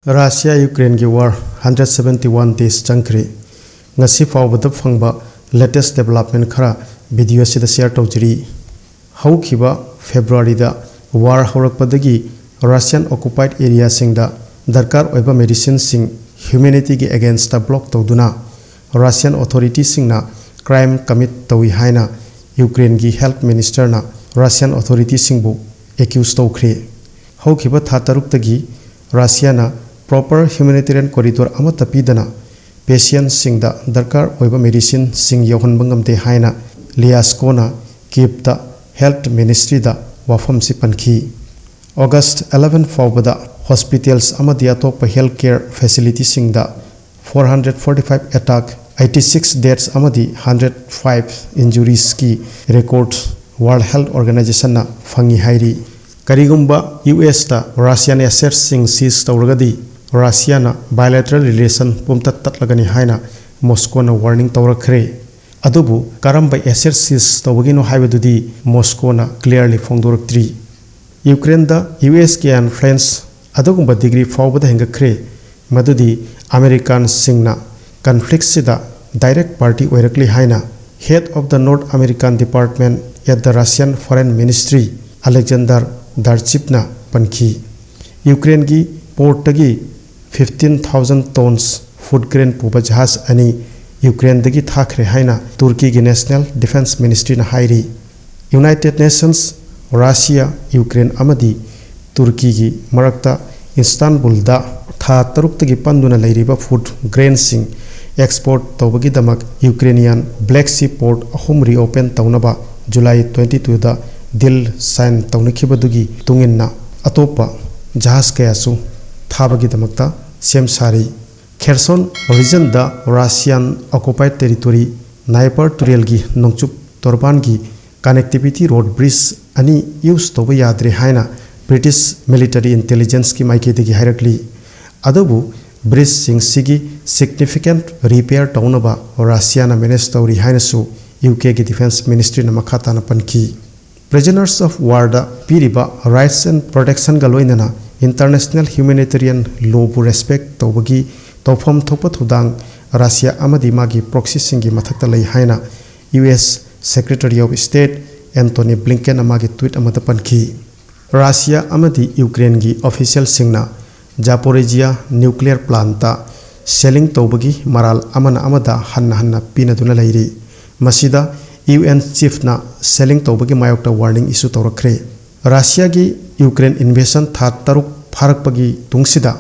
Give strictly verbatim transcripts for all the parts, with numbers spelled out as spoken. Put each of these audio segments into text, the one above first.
Russia ꯌꯨꯀ꯭ꯔꯦꯟꯒꯤ war hundred seventy one days ꯆꯪꯈ꯭ꯔꯦ꯫ ꯉꯁꯤ ꯐꯥꯎꯕꯗ ꯐꯪꯕ ꯂꯦꯇꯦꯁ ꯗꯦꯕꯂꯞꯃꯦꯟ ꯈꯔ ꯚꯤꯗꯤꯑꯣ ꯑꯁꯤꯗ ꯁꯤꯌꯔ ꯇꯧꯖꯔꯤ꯫ ꯍꯧꯈꯤꯕ ꯐꯦꯕ꯭ꯔꯨꯋꯥꯔꯤꯗ ꯋꯥꯔ ꯍꯧꯔꯛꯄꯗꯒꯤ ꯔꯁꯤꯌꯥꯟ ꯑꯣꯀꯨꯄꯥꯏꯗ ꯑꯦꯔꯤꯌꯥꯁꯤꯡꯗ ꯗꯔꯀꯥꯔ ꯑꯣꯏꯕ ꯃꯦꯗꯤꯁꯤꯟꯁꯤꯡ ꯍ꯭ꯌꯨꯃꯦꯅꯤꯇꯤꯒꯤ ꯑꯦꯒꯦꯟꯁꯇ ꯕ꯭ꯂꯣꯛ ꯇꯧꯗꯨꯅ ꯔꯁꯤꯌꯥꯟ ꯑꯣꯊꯣꯔꯤꯇꯤꯁꯤꯡꯅ ꯀ꯭ꯔꯥꯏꯝ ꯀꯃꯤꯠ ꯇꯧꯏ ꯍꯥꯏꯅ ꯌꯨꯀ꯭ꯔꯦꯟꯒꯤ ꯍꯦꯜꯊ ꯃꯤꯅꯤꯁꯇꯔꯅ ꯔꯁꯤꯌꯥꯟ ꯑꯣꯊꯣꯔꯤꯇꯤꯁꯤꯡꯕꯨ ꯑꯦꯀ꯭ꯌꯨꯁ ꯇꯧꯈ꯭ꯔꯦ꯫ ꯍꯧꯈꯤꯕ ꯊꯥ ꯇꯔꯨꯛꯇꯒꯤ ꯔꯁꯤꯌꯥꯅ ꯄ꯭ꯔꯣꯄꯔ ꯍ꯭ꯌꯨꯃꯦꯅꯤꯇꯦꯔꯤꯌꯟ ꯀꯣꯔꯤꯗꯣꯔ ꯑꯃꯠꯇ ꯄꯤꯗꯅ ꯄꯦꯁꯤꯌꯦꯟꯁꯤꯡꯗ ꯗꯔꯀꯥꯔ ꯑꯣꯏꯕ ꯃꯦꯗꯤꯁꯤꯟꯁꯤꯡ ꯌꯧꯍꯟꯕ ꯉꯝꯗꯦ ꯍꯥꯏꯅ ꯂꯤꯌꯥꯁꯀꯣꯅ ꯀꯤꯞꯇ ꯍꯦꯜꯊ ꯃꯤꯅꯤꯁꯇ꯭ꯔꯤꯗ ꯋꯥꯐꯝꯁꯤ ꯄꯟꯈꯤ꯫ ꯑꯣꯒꯁ ꯑꯦꯂꯦꯚꯦꯟ ꯐꯥꯎꯕꯗ ꯍꯣꯁꯄꯤꯇꯥꯜꯁ ꯑꯃꯗꯤ ꯑꯇꯣꯞꯄ ꯍꯦꯜꯊ ꯀꯦꯌꯔ ꯐꯦꯁꯤꯂꯤꯇꯤꯁꯤꯡꯗ four hundred forty five attack, eighty six deaths ꯑꯃꯗꯤ ꯍꯟꯗ꯭ꯔꯦꯠ ꯐꯥꯏꯚ ꯏꯟꯖꯨꯔꯤꯁꯀꯤ ꯔꯦꯀꯣꯔꯗ ꯋꯥꯔꯜꯗ ꯍꯦꯜꯊ ꯑꯣꯔꯒꯅꯥꯏꯖꯦꯁꯟꯅ ꯐꯪꯉꯤ ꯍꯥꯏꯔꯤ꯫ ꯀꯔꯤꯒꯨꯝꯕ ꯌꯨ ꯑꯦꯁꯇ ꯔꯁꯤꯌꯥꯟ ꯑꯦꯁꯦꯠꯁꯤꯡ ꯁꯤꯖ ꯇꯧꯔꯒꯗꯤ ꯔꯁꯤꯌꯥꯅ ꯕꯥꯏꯂꯦꯇꯔꯦꯜ ꯔꯤꯂꯦꯁꯟ ꯄꯨꯝꯇꯠ ꯇꯠꯂꯒꯅꯤ ꯍꯥꯏꯅ ꯃꯣꯁꯀꯣꯅ ꯋꯥꯔꯅꯤꯡ ꯇꯧꯔꯛꯈ꯭ꯔꯦ꯫ ꯑꯗꯨꯕꯨ ꯀꯔꯝꯕ ꯑꯦꯁꯦꯠ ꯁꯤꯖ ꯇꯧꯕꯒꯤꯅꯣ ꯍꯥꯏꯕꯗꯨꯗꯤ ꯃꯣꯁꯀꯣꯅ ꯀ꯭ꯂꯤꯌꯔꯂꯤ ꯐꯣꯡꯗꯣꯔꯛꯇ꯭ꯔꯤ꯫ ꯌꯨꯀ꯭ꯔꯦꯟꯗ U S K and France ꯑꯗꯨꯒꯨꯝꯕ ꯗꯤꯒ꯭ꯔꯤ ꯐꯥꯎꯕꯗ ꯍꯦꯟꯒꯠꯈ꯭ꯔꯦ, ꯃꯗꯨꯗꯤ ꯑꯃꯦꯔꯤꯀꯥꯟꯁꯤꯡꯅ ꯀꯟꯐ꯭ꯂꯤꯛꯁꯤꯗ ꯗꯥꯏꯔꯦꯛ ꯄꯥꯔꯇꯤ ꯑꯣꯏꯔꯛꯂꯤ ꯍꯥꯏꯅ Head of the North American Department at the Russian Foreign Ministry Alexander Darchipꯅ ꯄꯟꯈꯤ꯫ ꯌꯨꯀ꯭ꯔꯦꯟꯒꯤ ꯄꯣꯔꯠꯇꯒꯤ fifteen thousand tons food grain ꯄꯨꯕ ꯖꯍꯥꯖ ꯑꯅꯤ ꯌꯨꯀ꯭ꯔꯦꯟꯗꯒꯤ ꯊꯥꯈ꯭ꯔꯦ ꯍꯥꯏꯅ ꯇꯨꯔꯀꯤꯒꯤ ꯅꯦꯁꯅꯦꯜ ꯗꯤꯐꯦꯟꯁ ꯃꯤꯅꯤꯁꯇ꯭ꯔꯤꯅ ꯍꯥꯏꯔꯤ꯫ ꯌꯨꯅꯥꯏꯇꯦꯗ ꯅꯦꯁꯟꯁ ꯔꯁꯤꯌꯥ, ꯌꯨꯀ꯭ꯔꯦꯟ ꯑꯃꯗꯤ ꯇꯨꯔꯀꯤꯒꯤ ꯃꯔꯛꯇ ꯏꯁꯇꯥꯟꯕꯨꯜꯗ ꯊꯥ ꯇꯔꯨꯛꯇꯒꯤ ꯄꯟꯗꯨꯅ ꯂꯩꯔꯤꯕ ꯐꯨꯗ ꯒ꯭ꯔꯦꯟꯁꯤꯡ ꯑꯦꯛꯁꯄꯣꯔꯠ ꯇꯧꯕꯒꯤꯗꯃꯛ ꯌꯨꯀ꯭ꯔꯦꯅꯤꯌꯥꯟ ꯕ꯭ꯂꯦꯛ ꯁꯤ ꯄꯣꯔꯠ ꯑꯍꯨꯝ ꯔꯤꯑꯣꯄꯦꯟ ꯇꯧꯅꯕ ꯖꯨꯂꯥꯏ ꯇ꯭ꯋꯦꯟꯇꯤ ꯇꯨꯗ ꯗꯤꯜ ꯁꯥꯏꯟ ꯇꯧꯅꯈꯤꯕꯗꯨꯒꯤ ꯇꯨꯡꯏꯟꯅ ꯑꯇꯣꯞꯄ ꯖꯍꯥꯖ ꯀꯌꯥꯁꯨ ꯊꯥꯕꯒꯤꯗꯃꯛꯇ ꯁꯦꯝ ꯁꯥꯔꯤ꯫ ꯈꯦꯔꯁꯣꯟ ꯔꯤꯖꯟꯗ ꯔꯁꯤꯌꯥꯟ ꯑꯣꯀꯨꯄꯥꯏꯗ ꯇꯦꯔꯤꯇꯣꯔꯤ ꯅꯥꯏꯄꯔ ꯇꯨꯔꯦꯜꯒꯤ ꯅꯣꯡꯆꯨꯞ ꯇꯣꯔꯕꯥꯟꯒꯤ ꯀꯅꯦꯛꯇꯤꯚꯤꯇꯤ ꯔꯣꯗ ꯕ꯭ꯔꯤꯖ ꯑꯅꯤ ꯌꯨꯖ ꯇꯧꯕ ꯌꯥꯗ꯭ꯔꯦ ꯍꯥꯏꯅ ꯕ꯭ꯔꯤꯇꯤꯁ ꯃꯤꯂꯤꯇꯔꯤ ꯏꯟꯇꯦꯂꯤꯖꯦꯟꯁꯀꯤ ꯃꯥꯏꯀꯩꯗꯒꯤ ꯍꯥꯏꯔꯛꯂꯤ꯫ ꯑꯗꯨꯕꯨ ꯕ꯭ꯔꯤꯖꯁꯤꯡꯁꯤꯒꯤ ꯁꯤꯒꯅꯤꯐꯤꯀꯦꯟꯠ ꯔꯤꯄꯦꯌꯔ ꯇꯧꯅꯕ ꯔꯁꯤꯌꯥꯅ ꯃꯦꯅꯦꯖ ꯇꯧꯔꯤ ꯍꯥꯏꯅꯁꯨ ꯌꯨ ꯀꯦꯒꯤ ꯗꯤꯐꯦꯟꯁ ꯃꯤꯅꯤꯁꯇ꯭ꯔꯤꯅ ꯃꯈꯥ ꯇꯥꯅ ꯄꯟꯈꯤ꯫ ꯄ꯭ꯔꯤꯖꯅꯔꯁ ꯑꯣꯐ ꯋꯥꯔꯗ ꯄꯤꯔꯤꯕ ꯔꯥꯏꯠꯁ ꯑꯦꯟ ꯄ꯭ꯔꯣꯇꯦꯛꯁꯟꯒ ꯂꯣꯏꯅꯅ International humanitarian lawꯕꯨ respect ꯇꯧꯕꯒꯤ ꯇꯧꯐꯝ ꯊꯣꯛꯄ ꯊꯧꯗꯥꯡ ꯔꯁꯤꯌꯥ ꯑꯃꯗꯤ ꯃꯥꯒꯤ proxyꯁꯤꯡꯒꯤ ꯃꯊꯛꯇ ꯂꯩ ꯍꯥꯏꯅ U S Secretary of State Antony Blinkenꯅ ꯃꯥꯒꯤ tweet ꯑꯃꯗ ꯄꯟꯈꯤ꯫ ꯔꯁꯤꯌꯥ ꯑꯃꯗꯤ ꯌꯨꯀ꯭ꯔꯦꯟꯒꯤ officialꯁꯤꯡꯅ Zaporizhzhia nuclear plantꯇ shelling ꯇꯧꯕꯒꯤ ꯃꯔꯥꯜ ꯑꯃꯅ ꯑꯃꯗ ꯍꯟꯅ ꯍꯟꯅ ꯄꯤꯅꯗꯨꯅ ꯂꯩꯔꯤ꯫ ꯃꯁꯤꯗ U N chiefꯅ shelling ꯇꯧꯕꯒꯤ ꯃꯥꯌꯣꯛꯇ warning issue ꯇꯧꯔꯛꯈ꯭ꯔꯦ꯫ ꯔꯁꯤꯌꯥꯒꯤ ꯌꯨꯀ꯭ꯔꯦꯟ invasion ꯊꯥ ꯇꯔꯨꯛ ꯐꯥꯔꯛꯄꯒꯤ ꯇꯨꯡꯁꯤꯗ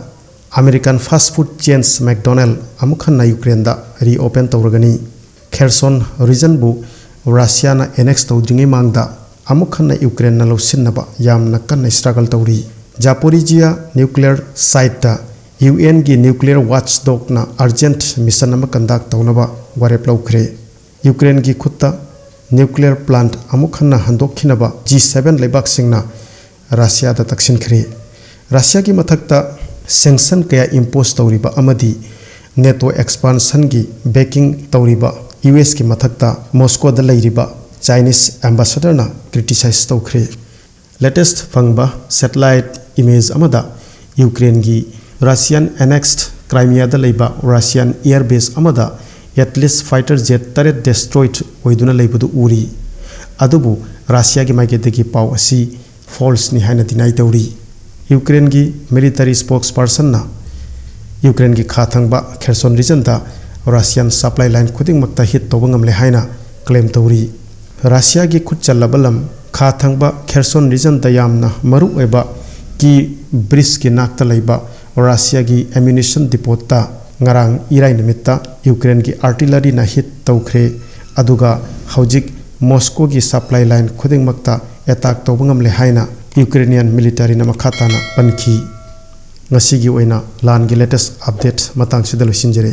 American fast food chains McDonald ꯑꯃꯨꯛ ꯍꯟꯅ ꯌꯨꯀ꯭ꯔꯦꯟꯗ reopen ꯇꯧꯔꯒꯅꯤ꯫ Kherson regionꯕꯨ ꯔꯁꯤꯌꯥꯅ annex ꯇꯧꯗ꯭ꯔꯤꯉꯩ ꯃꯥꯡꯗ ꯑꯃꯨꯛ ꯍꯟꯅ ꯌꯨꯀ꯭ꯔꯦꯟꯅ ꯂꯧꯁꯤꯟꯅꯕ ꯌꯥꯝꯅ ꯀꯟꯅ struggle ꯇꯧꯔꯤ꯫ Zaporizhzhia nuclear siteꯇ UNꯒꯤ nuclear watchdogꯅ urgent mission ꯑꯃ conduct ꯇꯧꯅꯕ ꯋꯥꯔꯦꯞ ꯂꯧꯈ꯭ꯔꯦ꯫ ꯌꯨꯀ꯭ꯔꯦꯟꯒꯤ ꯈꯨꯠꯇ nuclear plant ꯑꯃꯨꯛ ꯍꯟꯅ ꯍꯟꯗꯣꯛꯈꯤꯅꯕ G seven ꯂꯩꯕꯥꯛꯁꯤꯡꯅ ꯔꯁꯤꯌꯥꯗ ꯇꯛꯁꯤꯟꯈ꯭ꯔꯦ꯫ ꯔꯁꯤꯌꯥꯒꯤ ꯃꯊꯛꯇ sanction ꯀꯌꯥ impose ꯇꯧꯔꯤꯕ ꯑꯃꯗꯤ NATO expansionꯒꯤ backing ꯇꯧꯔꯤꯕ USꯀꯤ ꯃꯊꯛꯇ ꯃꯣꯁꯀꯣꯗ ꯂꯩꯔꯤꯕ Chinese ambassadorꯅ criticize ꯇꯧꯈ꯭ꯔꯦ꯫ Latest ꯐꯪꯕ satellite image ꯑꯃꯗ ꯌꯨꯀ꯭ꯔꯦꯟꯒꯤ Russian annexed Crimeaꯗ ꯂꯩꯕ Russian air base ꯑꯃꯗ at least fighter jet ꯇꯔꯦꯠ destroyed ꯑꯣꯏꯗꯨꯅ ꯂꯩꯕꯗꯨ ꯎꯔꯤ꯫ ꯑꯗꯨꯕꯨ ꯔꯁꯤꯌꯥꯒꯤ ꯃꯥꯏꯀꯩꯗꯒꯤ ꯄꯥꯎ ꯑꯁꯤ falseꯅꯤ ꯍꯥꯏꯅ deny ꯇꯧꯔꯤ꯫ ꯌꯨꯀ꯭ꯔꯦꯟꯒꯤ military spokespersonꯅ ꯌꯨꯀ꯭ꯔꯦꯟꯒꯤ ꯈꯥ ꯊꯪꯕ Kherson regionꯗ Russian supply line ꯈꯨꯗꯤꯡꯃꯛꯇ hit ꯇꯧꯕ ꯉꯝꯂꯦ ꯍꯥꯏꯅ claim ꯇꯧꯔꯤ꯫ ꯔꯁꯤꯌꯥꯒꯤ ꯈꯨꯠ ꯆꯜꯂꯕ ꯂꯝ ꯈꯥ ꯊꯪꯕ Kherson regionꯗ ꯌꯥꯝꯅ ꯃꯔꯨꯑꯣꯏꯕ key bridgeꯀꯤ ꯅꯥꯛꯇ ꯂꯩꯕ ꯔꯁꯤꯌꯥꯒꯤ ammunition depotꯇ ꯉꯔꯥꯡ ꯏꯔꯥꯏ ꯅꯨꯃꯤꯠꯇ ꯌꯨꯀ꯭ꯔꯦꯟꯒꯤ artilleryꯅ hit ꯇꯧꯈ꯭ꯔꯦ꯫ ꯑꯗꯨꯒ ꯍꯧꯖꯤꯛ ꯃꯣꯁꯀꯣꯒꯤ supply line ꯈꯨꯗꯤꯡꯃꯛꯇ attack ꯇꯧꯕ ꯉꯝꯂꯦ ꯍꯥꯏꯅ Ukrainian militaryꯅ ꯃꯈꯥ ꯇꯥꯅ ꯄꯟꯈꯤ꯫ ꯉꯁꯤꯒꯤ ꯑꯣꯏꯅ ꯂꯥꯟꯒꯤ latest update ꯃꯇꯥꯡꯁꯤꯗ ꯂꯣꯏꯁꯤꯟꯖꯔꯦ꯫